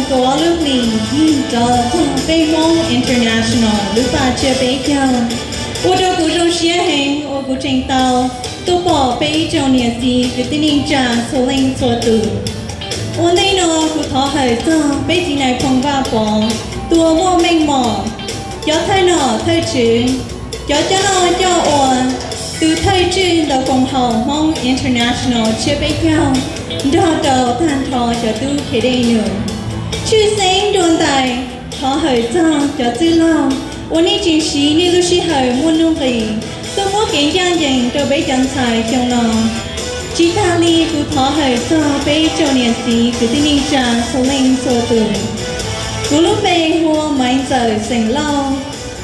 Kuv ob lub hlis yig rov txog peb Hmoob International lub paj tsiab peb caug, ua rau kuv zoo siab heev uas kuv tseem tau tuaj pom peb ib tsoom niam txiv kwv tij neej tsa txhua leej txhua tus. Ua ntej no kuv thov hawm txog peb txiv nais phoo Vaj Pov, tus uas muaj meej mom, cov thawj nom thawj tswv, cov coj noj coj ua, tus thawj tswj ntawm koom haum Hmoob International tsiab peb caug, nrog rau tag nrho cov tub khev dej num. Tshwj xeeb dua ntais, thov hawm txog cov txwj laug uas nej tseem siv nej lub sij hawm muaj nuj nqis tuaj muab kev ncaj ncees rau peb cov ntxhais xyoo no. Tsis tas li kuv thov hawm txog peb tsoom niam txiv kwv tij neej tsa txhua leej txhua tus. Kuv lub npe hu ua Maiv Ntxawm xeem Lauj.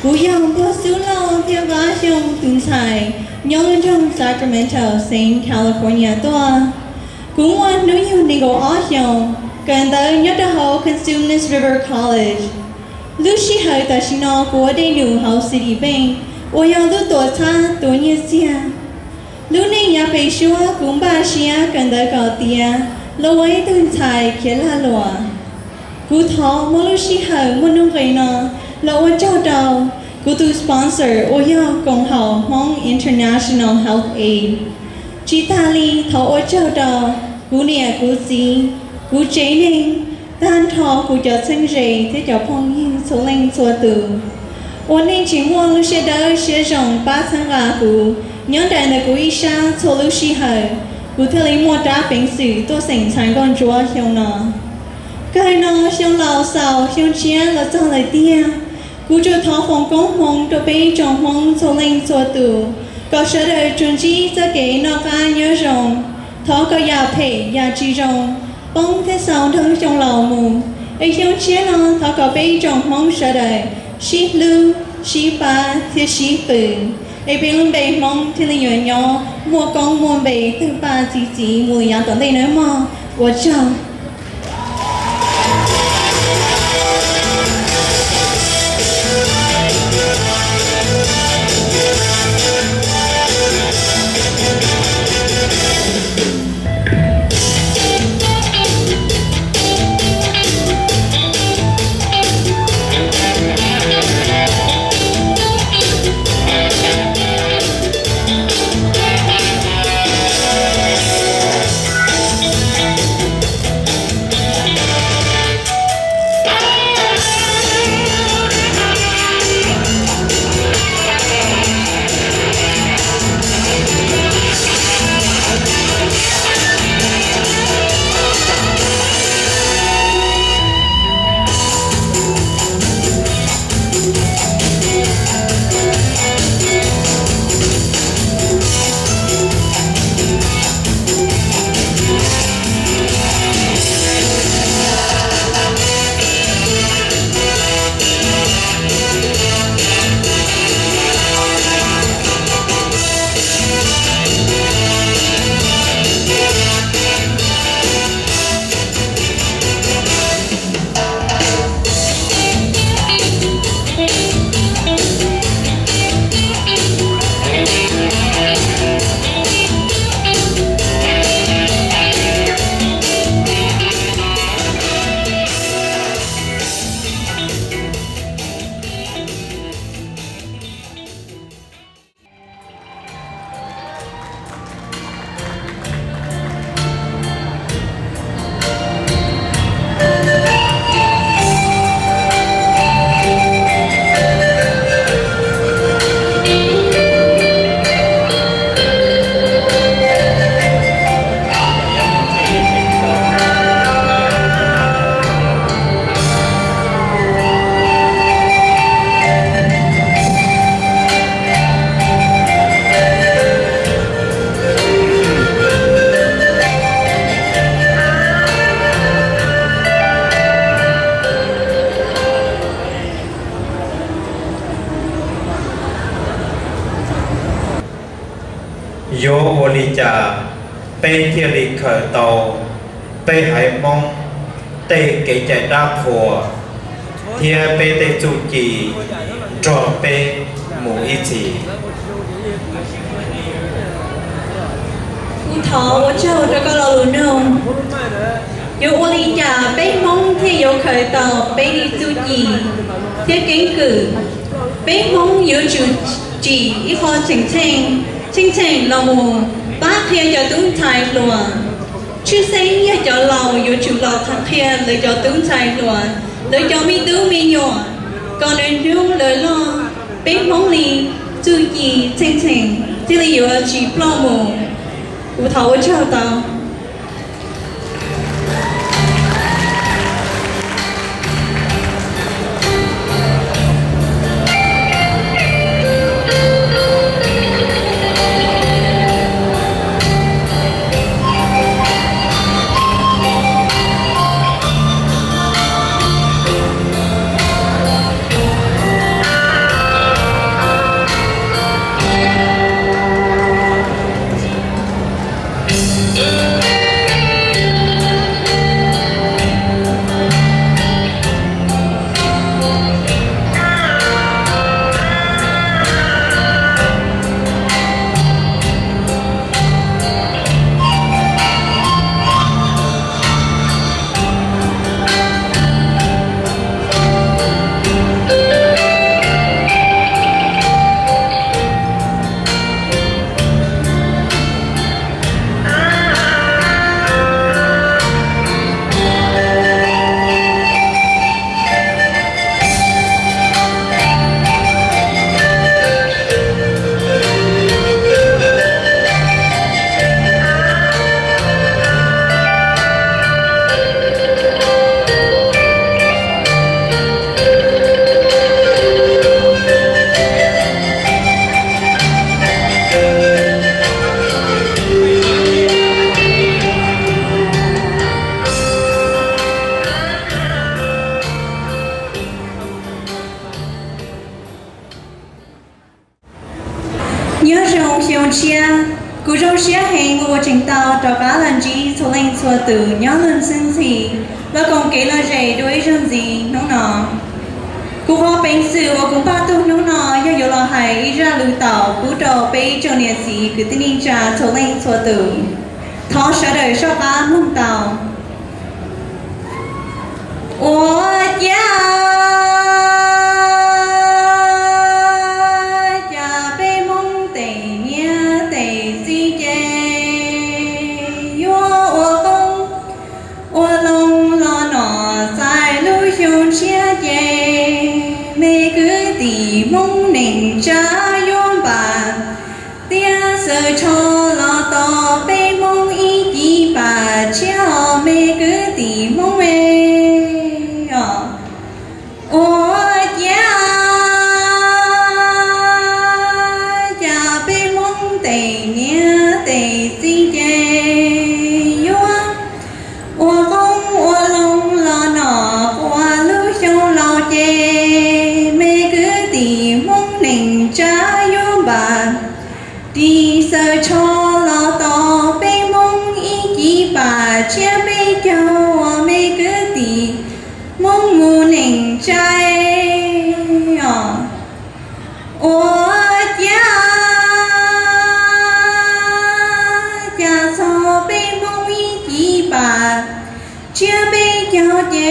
Kuv yog Npuag Xub Lauj thiab Vab Xyooj tus ntxhais nyob lub nroog Sacramento, xeev California tuaj. Kuv muaj hnub nyoog nees nkaum ob xyoos, kawm ntawv nyob rau hauv Cosumnes River College. Lub sij hawm tam sim no kuv ua dej num hauv Citibank, uas yog lub tuam txhab tuav nyiaj txiag. Lub neej yav pem suab kuv npaj siab kawm ntawv kom tiav los ua ib tug ntxhais khiav lag luam. Kuv thov muab lub sij hawm muaj nuj nqis no los ua tsaug rau kuv tus sponsor uas yog koom haum Hmoob International Health Aid. Tsis tas li thov ua tsaug rau kuv niam kuv txiv, kuv tsev neeg, tag nrho kuv cov txheeb ze thiab cov phooj ywg txhua leej txhua tus, uas nej tseem muaj lub siab dawb siab zoo pab txhawb nqa kuv nyob nraim ntawm kuv ib sab txhua lub sij hawm, kuv thiaj li muaj rab peev xwm tuaj xeem ntxhais nkauj ntsuab xyoo no. Kawg no xyoo laus xaus xyoo tshiab los txog lawm tiag, kuv tsuas thov foom koob hmoov rau peb tsoom Hmoob txhua leej txhua tus, kom sawv daws tsuas ntsib txoj kev noj qab nyob zoo. Thov kom yam phem yam tsis zoo poob thiab xaus nrog lub xyoo laus mus, es xyoo tshiab no thov kom peb tsoom Hmoob sawv daws sib hlub, sib pab thiab sib qw, es peb lub npe Hmoob thiaj li yuav nyob muaj koob muaj npe tawg paj txi txiv mus li yav tom ntej nawb mog. Ua tsaug. Yuav ua li cas peb thiaj li khaws tau peb haiv Hmoob tej kev cai dab qhuas thiab peb tej txuj ci nrog peb mus ib txhis? Kuv thov ua tsaug rau koj lo lus nug. Yuav ua li cas peb Hmoob thiaj Khaws tau peb ib txuj ci thiab keeb kwm. Peb Hmoob yuav tsum tsim ib qho txheej txheej los mus pab qhia cov tub ntxhais hluas. Tshwj xeeb yog cov laus yuav tsum los qhia lawv cov tub ntxhais hluas, lawv cov me tub me nyuam, kom nws hnub lawv loj, peb Hmoob li txuj ci txheej txheej thiaj li yuav tsis ploj mus. Kuv thov ua tsaug tau. Nyob zoo xyoo tshiab, kuv zoo siab heev uas tseem tau rov qab los ntsib txhua leej txhua tus nyob lwm xeeb ntxhi los koom kev lom zem dua ib zaug ntxiv hnub no. Kuv qhov peev xwm uas kuv npaj tug hnub no yog yuav los hais ib zaj lus taum pub rau peb ib tsoom niam txiv kwv tij neej tsa txhua leej txhua tus. Thov sawv daws soj qab mloog tau. Ua cas, cas peb Hmoob tes niam tes txiv ces yuav ua qoob ua loo los no txais lub xyoo tshiab ces me kwv tij Hmoob neej tsa yuav npam tiab xaws tsho los tos peb Hmoob ib cim pam tshiab os me kwv tij Hmoob e. Ua cas, cas peb Hmoob tes niam tes txiv ces yuav ua qoob ua loo los no qua lub xyoo laus ces me kwv tij Hmoob neej tsa yuav npam ris xaws tsho los tos peb Hmoob ib cim pam tshiab peb caug me kwv tij Hmoob mus neej tsa os. Ua cas, cas txog peb Hmoob ib cim pam tshiab peb caug ces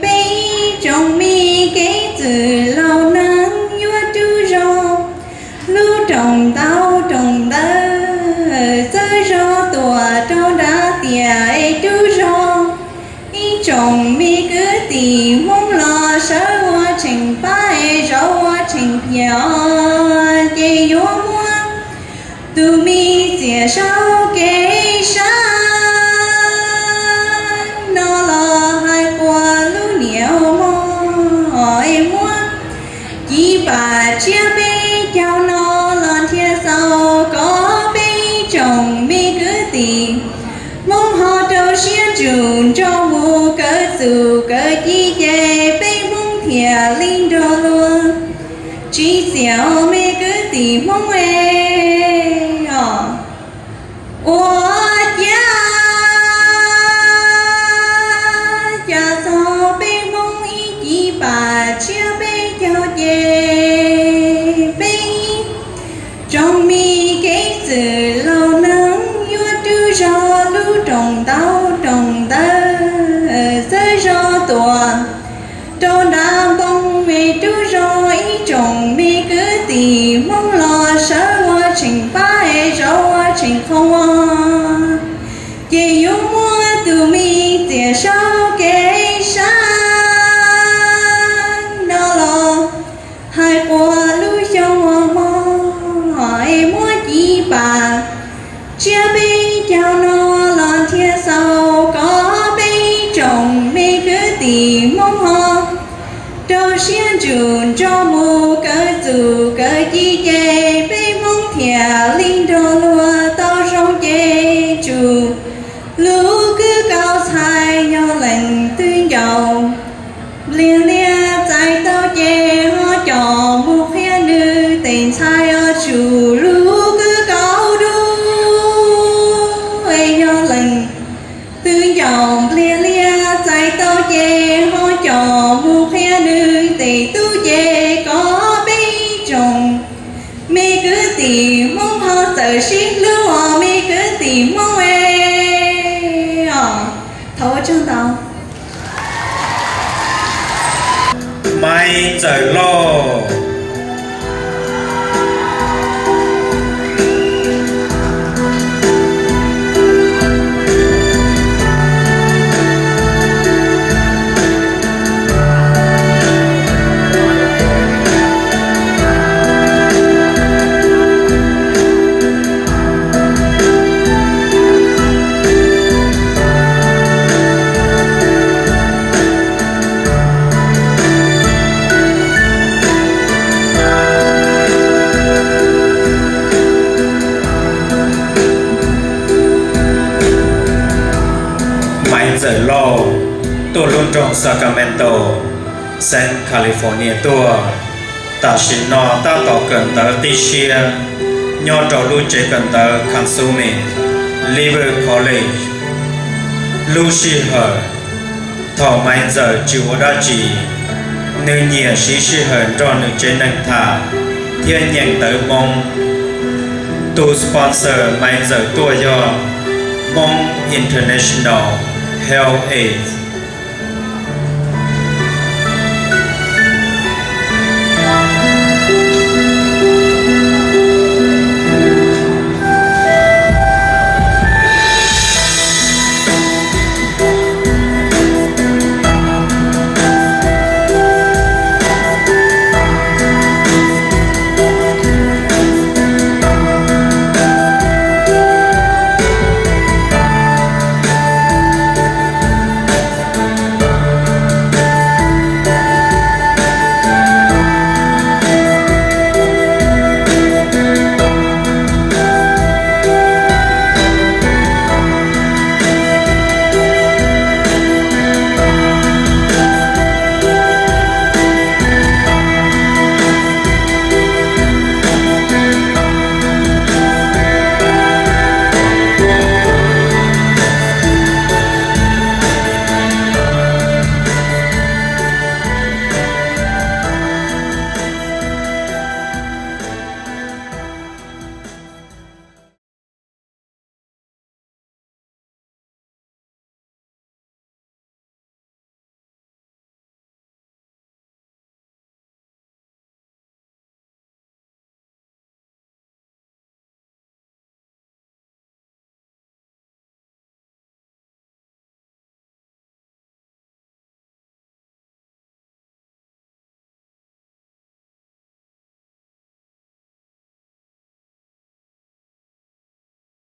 peb ib tsoom me kev txwm laus neeg yuav rub zog lub rooj ntaub rooj ntawv txawb zog tuam rau nrab tiaj es rub zog ib tsoom me kwv tij Hmoob los sawv ua tsheej pab es zov ua tsheej phiaj ces yuav muab tus me txiaj saub kev sab no los hais qua lub niam hmo es muab cim pam tshiab peb caug no los nrhiav xaus kom peb tsoom me kwv tij Hmoob ho rau siab ntsug nrog mus kawm txuj kawm ci ces peb Hmoob thiaj li nrog luag tsim txiaj me kwv tij Hmoob e. Os, ua cas, cas txog peb Hmoob ib cim pam tshiab peb caug ces peb tsoom me kev txwm laus neeg yuav rub zog lub rooj ntaub rooj ntawv txawb Saum kev sab no los hais quas lub xyoo uas hmo es muab cib pas, tsiab peb caug no los nrhiav xaus kom peb tsoom me kwv tij Hmoob ho rau siab ntsug nrog mus kawm txuj kawm ci ces peb Hmoob thiaj li nrog luag tau zoo ces tsum lub kwv kaus txhais yog leej twg ncaus npliag lias txais tau ces ho coj mus qhia nws tej ntxhais os tsum lub kwv kaus dub es yog leej twg ncaus npliag lias txais tau ces ho coj mus qhia nws tej tub ces kom peb tsoom me kwv tij Hmoob ho txawm sib hlub os me kwv tij Hmoob es os. Thov ua tsaug ntau. Maiv Ntxawm Lauj. Maiv Ntxawm Lauj tuaj lub nroog Sacramento, xeev California tuaj. Tam sim no tab tom kawm ntawv qib siab nyob rau lub tsev kawm ntawv Consuming Liver College. Lub sij hawm thaum Maiv Ntxawm tsis ua dab tsi, nws nyiam siv sij hawm nrog nws tsev neeg tham thiab nyeem ntawv Hmoob. Tus sponsor Maiv Ntxawm tuaj yog Hmong International Health Aid.